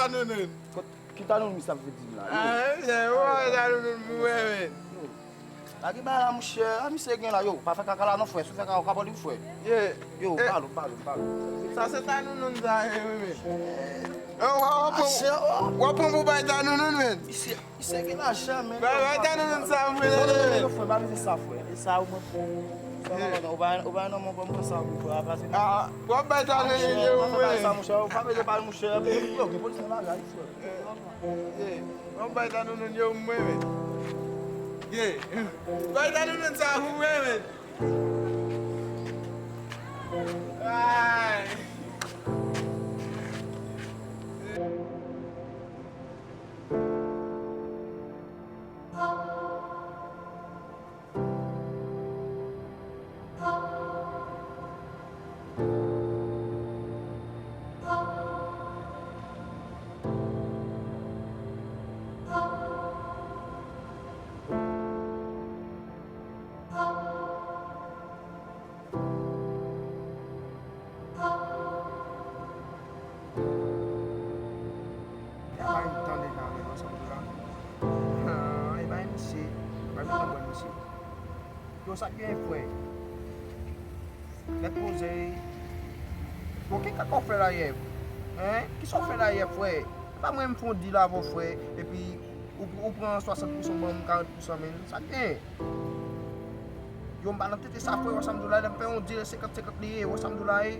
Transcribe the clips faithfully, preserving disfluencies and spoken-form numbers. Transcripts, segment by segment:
Tanounoun. Kot, ki Tanounoun misye ap vin di m la? Yo. Ah, misye, ou pa wè Tanounoun pou mwen, men. Yo. Pa gen bagay la, monchè. A, misye gen la, yo. Pa fè kaka la non, frè. Si w fè kaka, w ka pale wi, frè. Yeah. Yo, eh, pale, pale, pale. Sa se Tanounoun sa ye, wi, men. Yo, w ap pran, w ap pran pou bay Tanounoun, men. Misye, misye gen lajan, men. Bay, bay Tanounoun sa, mwen, non, non, non, frè, pa vin sa, frè. E sa, ou mwen, ou pa, ou pa, non, mwen, mwen, sa, ou pa, pa, se, ah, w ap bay Tanounoun, yo, mwen. Pa fè sa, monchè. Ou pa bezwen pale, monchè. Yo, gen polis nan bagay, frè. Yeah. Ban m bay Tanounoun yo pou mwen, men. Yeah. Bay Tanounoun sa pou mwen, men. Ay. Sa pa yon tan deja, men, ansanm tou la. Ah, e bay misye. Bay yon tan bwè misye. Yo, sa k gen, frè? Nèg poze. Bon, ki kaka w fè la yè? Hein? Kisa w fè la yè, frè? Pa mwen m fè yon deal avè w, frè. Epi, ou, ou pran swasant pousan, ban m karant pousan, men. Sa k gen? Yo, m pa nan tete sa, frè, wè sa m di w la, lè m fè yon deal, senkant senkant li ye, wè sa m di w la, e.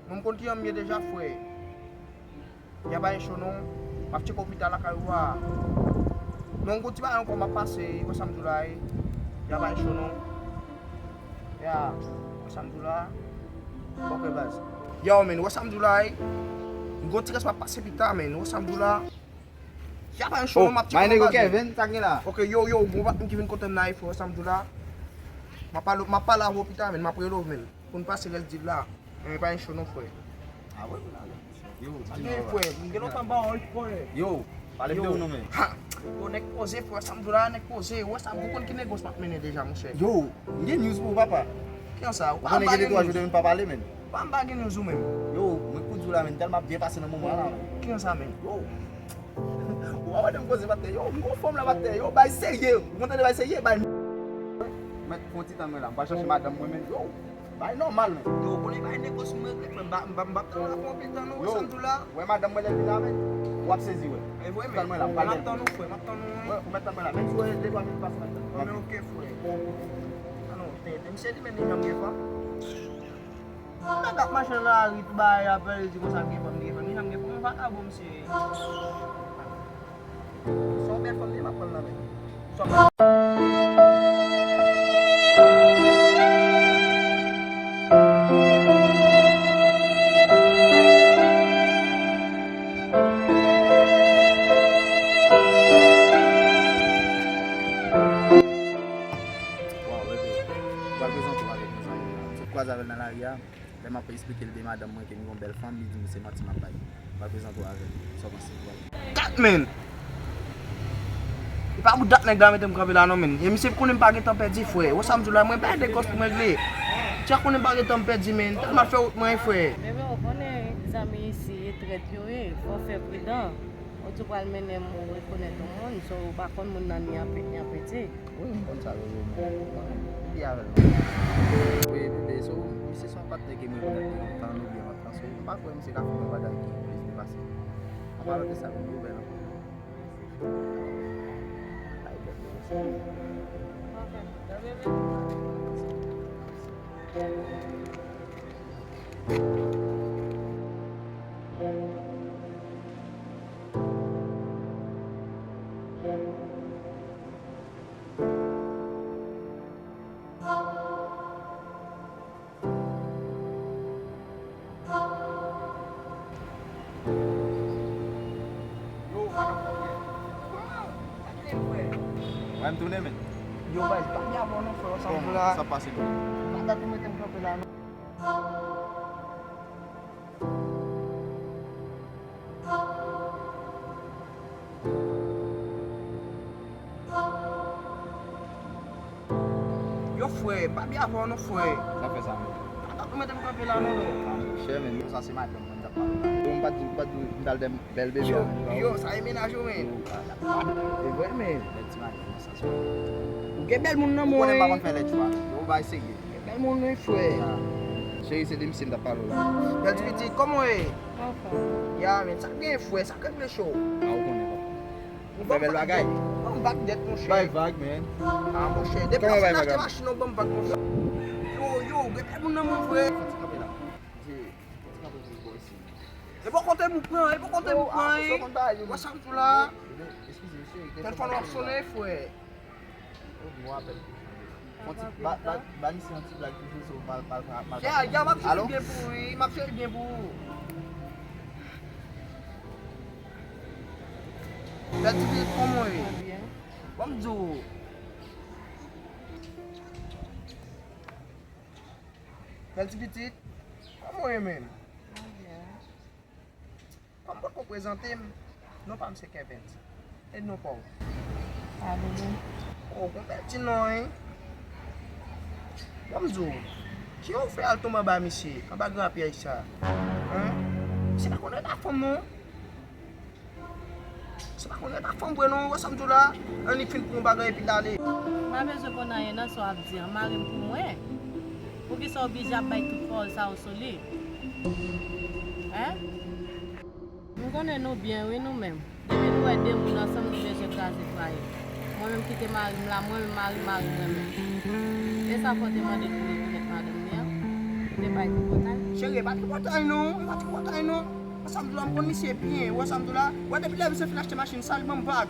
Mwen, m konn kijan m ye deja, frè. Ya pa gen cho non. M ap tcheke w pita lakay ou a. Non, gon ti bagay ankò m ap pase, wè sa m di w la, e. Ya pa gen cho non. Ya, wè sa m di w la. Ok, baz. Yo, men, wè sa m di w la, e. Gon ti rès m ap pase pita, men, wè sa m di w la. Ya pa gen cho non, m ap tcheke w, baz. Kevin, sa gen la? Ok, yo, yo, gon patnè m ki vin kote m la, e, frè, wè sa m di w la. M ap pale, m ap pale avè w pita, men, m ap rele w, men. Pou n pase rès deal la. Men pa gen cho non, frè. Ah, wè, wè, wè. Yo, sa gen, frè? M gen lontan ba w, frè. Yo, pale m de ou non, men. Ha! Yo, nèg poze, frè, sa m di w la, nèg poze. Wè sa, ou konn ki negosye m ap mennen deja, monchè. Yo, m gen news pou ou, papa. Kijan sa? Ou pa gen de twa jou depi m pa pale, men. Pa m pa gen news ou menm. Yo, mwen kou di w la, men, tèlman ap byen pase nan moman an la, men. Kijan sa, men? Yo. Ou pa wè de m koze, patè. Yo, m gon fanm la, patè. Yo, bay serye. Ou konn tande bay serye, bay. Mèt fè yon ti tan mwen la. M pral chache madanm mwen, men. Yo. Bay nòmal, men. Yo, konnen bay negosye mwen regle, frè. M pa, m pa, m pa tann la pou anpil tan, non, wè sa m di w la. Wè madanm mwen lè l vin la, men. W ap sezi, wè. E vre, men. Tann mwen la, m pral tann ou, frè. M ap tann ou, wi. Wè, ou mèt tann mwen la. Menm si w wè de twa minit pase, m ap tann ou. Bon, men, ok, frè. An non, tenten. Misye li menm li janm gen fanm. Nèg ap mache nan lari, tout bagay ap pale, di konsa l gen fanm, li gen fanm. Li janm gen fanm, yon vakabon misye ye. Se yon bèl fanm li ye, m ap pran l nan men. Waw, bebe, m pral prezante w avèk yon zanmi m. M sot kwaze avè l nan lari a. Lè m ap esplike l de madanm mwen ke m gen yon bèl fanm, li di m se manti m ap bay. M pral prezante w avè l. Sa w panse? Kat, men! E pa pou dat nèg la mete m kanpe la non, men. E misye konnen m pa gen tan pèdi, frè. Wè sa m di w la, mwen pa gen negòs pou m regle. Dja konnen m pa gen tan m pèdi, men. Tèlman fè wout mwen, frè. Bebe, ou konnen zanmi isi, e trèt yo ye. Fò w fè pridan. Ou di w pral mennen m, ou rekonèt yon moun, so ou pa konn moun nan ni apre, ni apre di. Wi, m konn sa, bebe, men m konnen m byen avè l non. Wi, bebe, so, misye se yon patnè ke m rekonèt li lontan, nou byen lontan, so, m pa kwè misye ka fè yon bagay ki plis depase. An palan de sa, bebe, ou bèl anpil. Ay, bèl, bebe, se. Ok. Bebe. Wè m tounen, men. Yo, baz, pa byen avè w non, frè, sa m di w la. Sa pase, bro? Pa dat ou mete m kanpe la, non. Yo, frè, pa byen avè w non, frè. Sa fè sa, men? Pa dat ou mete m kanpe la, non, non. Ah, monchè, men, sa se madanm mwen t ap pale la. Bon, Pa di, pa di, m t al dèm bèl bebe a. Yo, yo, sa e mennaj ou, men. E vre, men. Bèl ti madanm nan, sa se. Ou gen bèl moun nan, mwen. Ou konnen m pa konn fè lèt chwa. Yo, bay serye. Gen bèl moun, wi, frè. Cheri, se de misye m t ap pale w la. Bèl ti pitit, kòman w ye? Anfòm. Ya, men, sa gen, frè, sa k regle cho? A, ou konnen, papa. Ou fè bèl bagay. Ban m vag nèt, monchè. Bay vag, man. A, monchè, depi w fin achte machin, ou ban m vag, monchè. Yo, yo, gen bèl moun nan, mwen, frè. Fò ti kanpe la. Fò ti kanpe pou bò isi. E bò kote m ou pran, e bò kote m ou pran, e. Wè sa m di w la. Tèlefòn w ap sonnen, frè. Fon ti, ba, ba, ba misye yon ti blag toujou, so mal, mal, mal. Ya, ya, m ap cheri byen pou ou, wi. M ap cheri byen pou ou. Bèl ti pitit, kòman w ye? Byen. Ban m di w. Bèl ti pitit, kòman w ye menm? Mwen byen. Kòm m potko prezante m, non pa m se Kevens. E non pa w? Sa Dodo. O, gon bèl ti non, wi. Ban m di w, kijan w fè al tonbe anba misye, anba gran pyèj sa? Hen? Misye pa konn reta fanm, non. Misye pa konn reta fanm vre, non, wè sa m di w la? Annik fin pran yon bagay epi l ale. M pa bezwen konn anyen nan sa w ap di an, mari m pou mwen. Poukisa w oblije ap bay tout pawòl sa yo sou li? Hen? M konnen nou byen, wi, nou menm. Depi nou wè de moun ansanm, nou bezwen kraze fraye. Mwen menm kite mari m la, mwen menm mari, mari mwen menm. E sa fè w te mande l pou rekonèt madanm li an? Ou te bay tripotay? Cheri, e pa tripotay non, e pa tripotay non. Wè sa m di w la, m konn misye byen, wè sa m di w la. Wè depi lè misye fin achte machin sa, li ban m vag.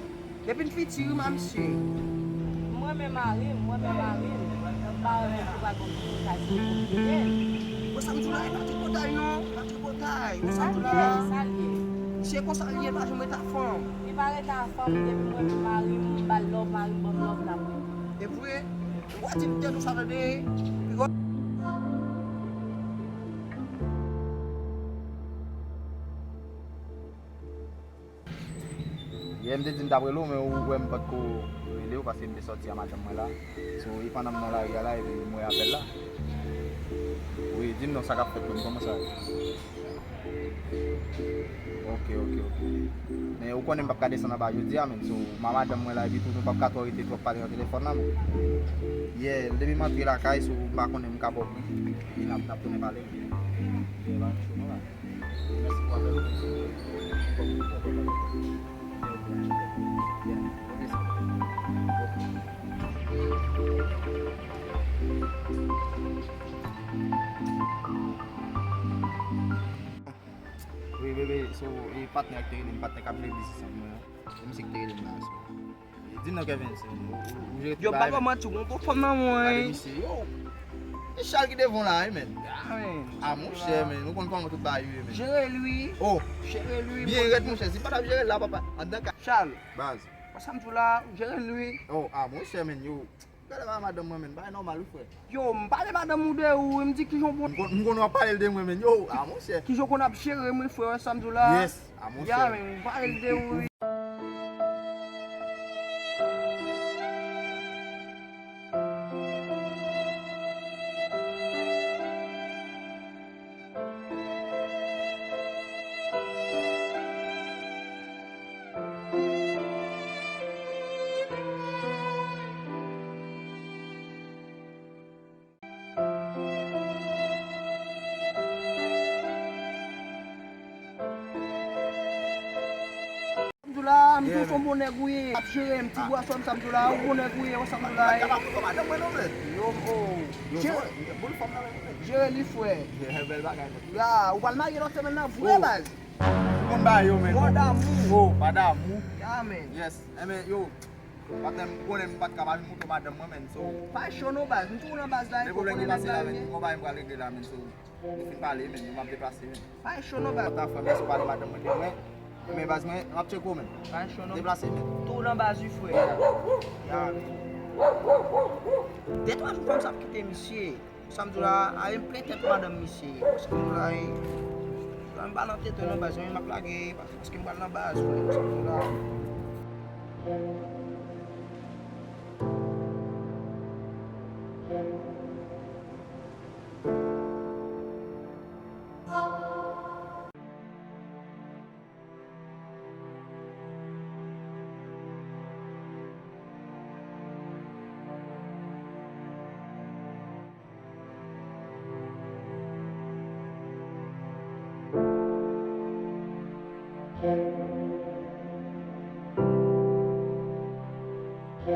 Depi n fiti, rim a misye. M renmen mari m, m renmen mari m. M pa renmen pou vagabon kay sou konpite. Bon, sa m di w la, e pa tripotay non, e pa tripotay. Bon, sa m di w la. Sa l ye, sa l ye. Misye konsa l ye, l pa janm rete ak fanm. Li pa rete ak fanm, depi m renmen mari m, m ba l love, mari m ban m love, n ap rete. E vre? Ou pa di m tèt ou sa tande. Yè m te di m t ap rele w, men ou wè m potko rele w paske m te sòti a madanm mwen la. So, e pandan m nan lari a la, epi m wè apèl la. Wi, di m non, sa k ap fèt menm, kòman sa ye? Ok, ok, ok. Men ou konnen m p ap ka desann anba jodi a, menm. So, m a madanm mwen la, epi tou nou p ap ka twò rete twòp pale nan telefòn nan, menm. Yè, depi m antre lakay, so, m pa konnen m ka ba w pri, epi n ap, n ap tounen pale. Yè, pa cho non la. Wi, bebe, so, e patnè a ki te rele m, patnè k ap jere biznis an mwen an. Se misye ki te rele m la, so. Di m non, Kevin, se ou, ou, ou jere tout bagay. Yo, m pa ba w manti, w gon gwo fanm nan mwen. Gade misye, yo. E Charles ki devan w la, wi, men. Ah, men. Ah, monchè, men, ou konn kòman tout bagay ye, men. Jere l, wi. Oh. Jere l, wi. Byen rèd, monchè, si m pa t ap jere l la, papa, anndan ka. Charles. Baz. Wè sa m di w la, jere l, wi. Oh, ah, monchè, men, yo. Gade la madanm mwen, men, bagay nòmal, wi, frè. Yo, m pale madanm ou de ou, m di kijan w bon. M konn, m konn w ap pale l de mwen, men, yo, ah, monchè. Kijan w konn ap jere m, wi, frè, wè sa m di w la. Yes. Ah, monchè. Ya, men, m pale l de ou, wi. Samzoula, m di w se yon bon nèg ou ye. Ap jere m, ti bwa sòm Samzoula, ou bon nèg ou ye, wè Samzoula ye. Yo, oh. Jere li, frè. Bèl bagay, men. Ya, ou pral marye lòt semèn nan, vre baz. Moun ba yo, men. Mò damou. Oh, pa damou. Ya, men. Yes. Enben, yo. Patnè m, ou konnen m pa t ka pa vin montre w madanm mwen, men, so. Pa cho non, baz. M tou nan baz la, men pwoblèm ki pase la, men, m gon bagay m pral regle la, men, so. Nou fin pale, men, nou m ap deplase, men. Pa cho non, baz. Kontan frè m, mèsi w pale madanm mwen de mwen. Men, baz mwen, m ap tcheke w, men. Pa cho non. Deplase, men. Tou nan baz, wi, frè. Ya, men. De twa jou fanm sa ap kite misye. Samzoula, a, e m plen tèt madanm misye. Samzoula, e, m pa nan tete non, baz, men m ap lage, paske m pral nan baz, frè, Samzoula. Yo,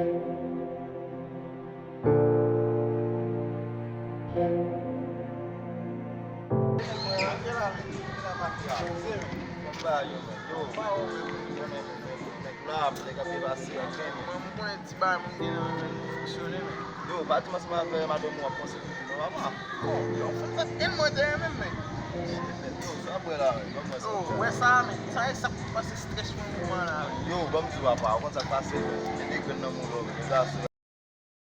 pa wè, men, men, men, men, men, nèg la, nèg ap depase, ok, men. Mwen, mwen konnen ti bagay mwen gen nan men fonksyone, men. Yo, pa di m ansanm avè madanm ou ap panse pou nou, papa. Bon, yo, fè, fè, e mwen dèyè menm, men. Yo, sa ap wè la, men, ban m wè sa. Yo, wè sa, men. Sa e sa k pase strès mwen moman la, men. Yo, ban m di w, papa, ou konn sa k pase, men. Gen de grenn nan moun, men, gason,